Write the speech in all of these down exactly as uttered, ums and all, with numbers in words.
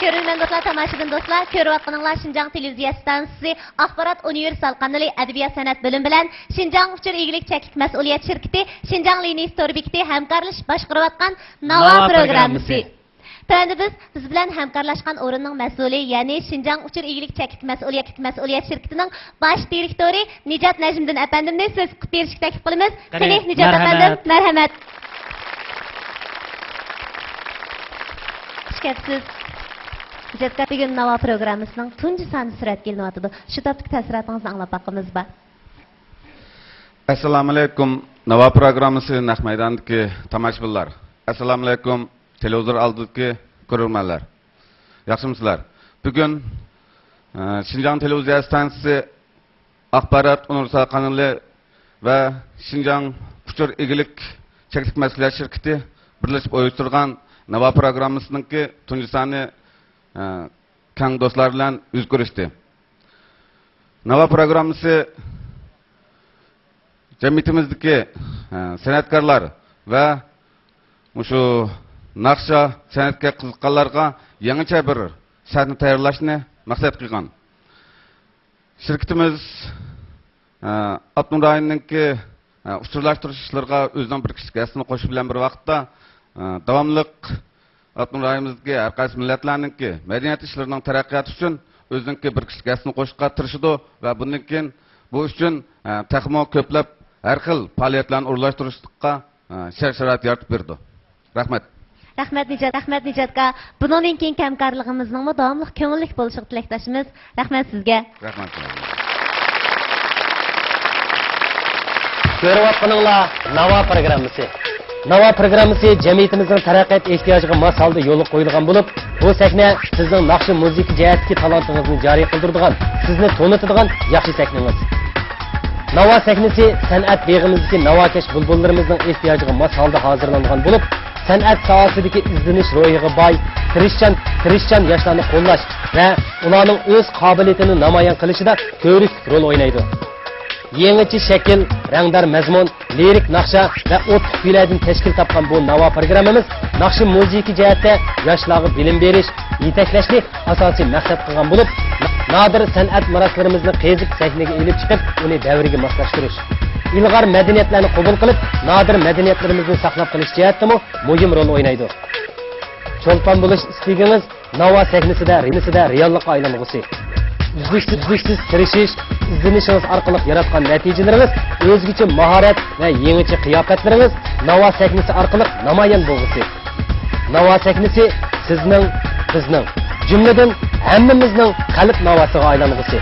كۆرۈرمەن دوستلار، تاماشىبىن دوستلار، كۆرۈۋاتقىنىڭلار شىنجاڭ تېلېۋىزىيە ئىستانسىسى ئاخبارات ئۇنىۋېرسال قانىلى ئەدەبىيات سەنئەت بۆلۈمى بىلەن شىنجاڭ ئۇچۇر ئىگىلىك چەكلىك مەسئۇلىيەت شىركىتى، شىنجاڭ لىنىيىسى تور بېكىتى ھەمكارلىشىپ باشقۇرۇۋاتقان ناۋا ناۋا پروگراممىسى. پروگراممىسى. تۆۋەندە بىز، بىز بىلەن ھەمكارلاشقان ئورۇننىڭ مەسئۇلى، يەنى شىنجاڭ ئۇچۇر ئىگىلىك چەكلىك مەسئۇلىيەت، مەسئۇلىيەت شىركىتىنىڭ باش دىرېكتورى نىجات نەجمىدىن ئەپەندىمنى سۆز قىلىپ بېرىشكە تەكلىپ قىلىمىز. قېنى، قېنى، نىجات ئەپەندىم، مەرھەمەت. مەرھەمەت. خۇش كەپسىز. نىجات ئاكا، بۈگۈن ناۋا پروگراممىسىنىڭ تۇنجى سانى سۈرەتكە ئېلىنىۋاتىدۇ. شۇ تاپتىكى تەسىراتىڭىزنى ئاڭلاپ باققۇمىز بار. ئەسسالامۇئەلەيكۇم. ناۋا پروگراممىسى نەق مەيداندىكى تاماشىبىنلار. ئەسسالامۇئەلەيكۇم. تېلېۋىزور ئالدىدىكى كۆرۈرمەنلەر، ياخشىمۇسىلەر؟ بۈگۈن، ئە، شىنجاڭ تېلېۋىزىيە ئىستانسىسى ئاخبارات ئۇنىۋېرسال قانىلى ۋە شىنجاڭ ئۇچۇر ئىگىلىك چەكلىك مەسئۇلىيەت شىركىتى بىرلىشىپ ئۇيۇشتۇرغان ناۋا پروگراممىسىنىڭكى تۇنجى سانى، ئە، كەڭ دوستلار بىلەن يۈز كۆرۈشتى. ناۋا پروگراممىسى جەمئىيىتىمىزدىكى، ئە، سەنئەتكارلار ۋە مۇشۇ ناخشا سەنئەتكە قىزىققانلارغا يېڭىچە بىر سەھنە تەييارلاشنى مەقسەت قىلغان. شىركىتىمىز، ئە، ئاپتونوم رايوننىڭكى، ئە، ئۇچۇرلاشتۇرۇش ئىشلىرىغا ئۆزىنىڭ بىر كىشىلىك ھەسسىسىنى قوشۇش بىلەن بىر ۋاقىتتا، ئە، داۋاملىق ئاپتونوم رايونىمىزدىكى ھەر قايسى مىللەتلەرنىڭكى مەدەنىيەت ئىشلىرىنىڭ تەرەققىياتى ئۈچۈن ئۆزىنىڭكى بىر كىشىلىك ھەسسىسىنى قوشۇشقا تىرىشىدۇ ۋە بۇندىن كېيىن بۇ ئۈچۈن، ئە، تېخىمۇ كۆپلەپ ھەر خىل پائالىيەتلەرنى ئورۇنلاشتۇرۇشلۇققا، ئە، شەرت-شارائىت يارىتىپ بېرىدۇ. رەھمەت. رەھمەت نىجات، رەھمەت نىجات ئاكا. بۇنىڭدىن كېيىنكى ھەمكارلىقىمىزنىڭمۇ داۋاملىق كۆڭۈللۈك بولۇشىغا تىلەكداشمىز. رەھمەت سىزگە. رەھمەت. كۆرۈۋاتقىنىڭلار ناۋا پروگراممىسى. ناۋا پروگراممىسى جەمئىيىتىمىزنىڭ تەرەققىيات ئېھتىياجىغا ماس ھالدا يولغا قويۇلغان بولۇپ، بۇ سەھنە سىزنىڭ ناخشا مۇزىكا جەھەتتىكى تالانتىڭىزنى جارى قىلدۇرىدىغان، سىزنى تونۇتىدىغان ياخشى سەھنىڭىز. ناۋا سەھنىسى سەنئەت بېغىمىزدىكى ناۋاكەش بۇلبۇللىرىمىزنىڭ ئېھتىياجىغا ماس ھالدا ھازىرلانغان بولۇپ، سەنئەت ساھەسىدىكى ئىزدىنىش روھىغا باي، تىرىشچان، تىرىشچان ياشلارنى قوللاش ۋە ئۇلارنىڭ ئۆز قابىلىيىتىنى نامايان قىلىشىدا كۆۋرۈكلۈك رول ئوينايدۇ. يېڭىچە شەكىل، رەڭدار مەزمۇن، لىرىك ناخشا ۋە ئوتلۇق كۈيلەردىن تەشكىل تاپقان بۇ ناۋا پروگراممىمىز ناخشا مۇزىكا جەھەتتە ياشلارغا بىلىم بېرىش، يېتەكلەشنى ئاساسىي مەقسەت قىلغان بولۇپ، نادىر سەنئەت مىراسلىرىمىزنى قېزىپ سەھنىگە ئېلىپ چىقىپ، ئۇنى دەۋرگە ماسلاشتۇرۇش، ئىلغار مەدەنىيەتلەرنى قوبۇل قىلىپ، نادىر مەدەنىيەتلىرىمىزنى ساقلاپ قېلىش جەھەتتىمۇ مۇھىم رول ئوينايدۇ. چولپان بولۇش ئىستىكىڭىز ناۋا سەھنىسىدە، سەھنىسىدە رېئاللىققا ئايلانغۇسى. ئۈزلۈكسىز، ئۈزلۈكسىز تىرىشىش، ئىزدىنىشىڭىز ئارقىلىق ياراتقان نەتىجىلىرىڭىز، ئۆزگىچە ماھارەت ۋە يېڭىچە قىياپەتلىرىڭىز ناۋا سەھنىسى ئارقىلىق نامايان بولغۇسى. ناۋا سەھنىسى سىزنىڭ، بىزنىڭ، جۈملىدىن ھەممىمىزنىڭ قەلب ناۋاسىغا ئايلانغۇسى.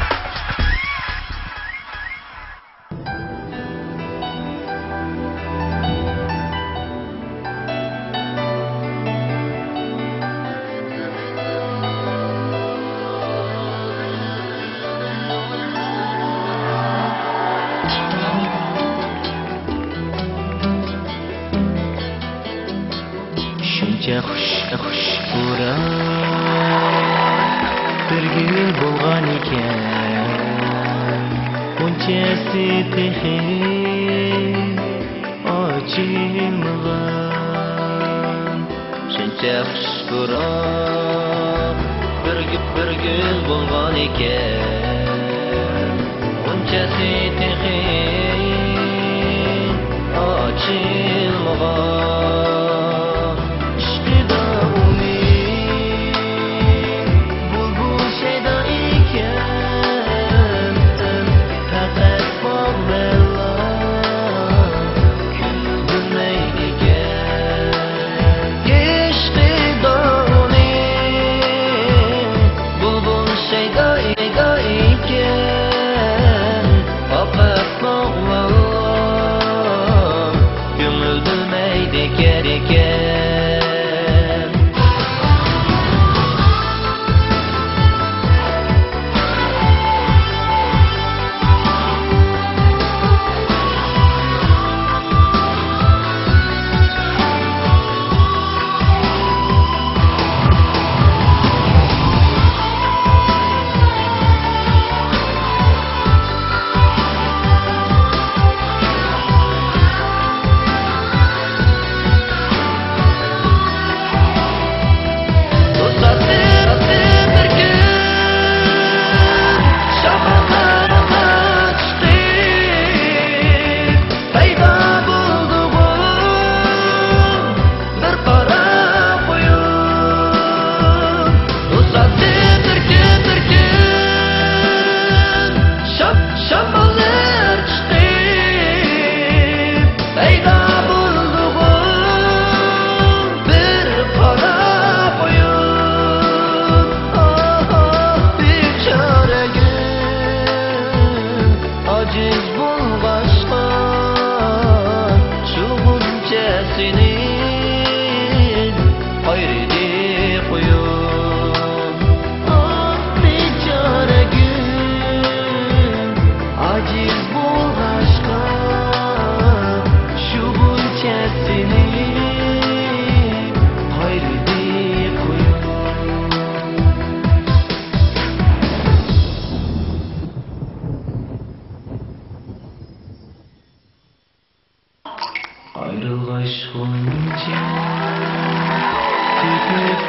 شۇنچە خۇش، خۇش پۇراق بىر گۈل بولغانىكەن، غۇنچەسى تېخى ئاچىلمىغان. شۇنچە خۇش پۇراق بىر گۈ-، بىر گۈل بولغانىكەن، غۇنچەسى تېخى ئاچىلمىغان. ئىشقىدا ئۇنى بۇلبۇل شەيدا ئىكەن، پەقەت باغۋەنلا كۈلدۈرمەيدىكەن. ئىشقىدا ئۇنى بۇلبۇل شەيدا ئىكەن، پەقەت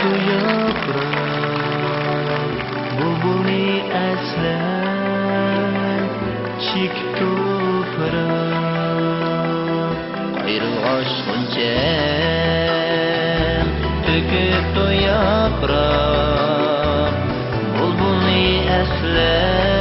تۇياپراق، بۇلبۇلنى ئەسلەپ، چېكىپ تۇپراق. ئايرىلغاچ غۇنچەم تۆكۈپتۇ ياپراق، بۇلبۇلنى ئەسلەپ.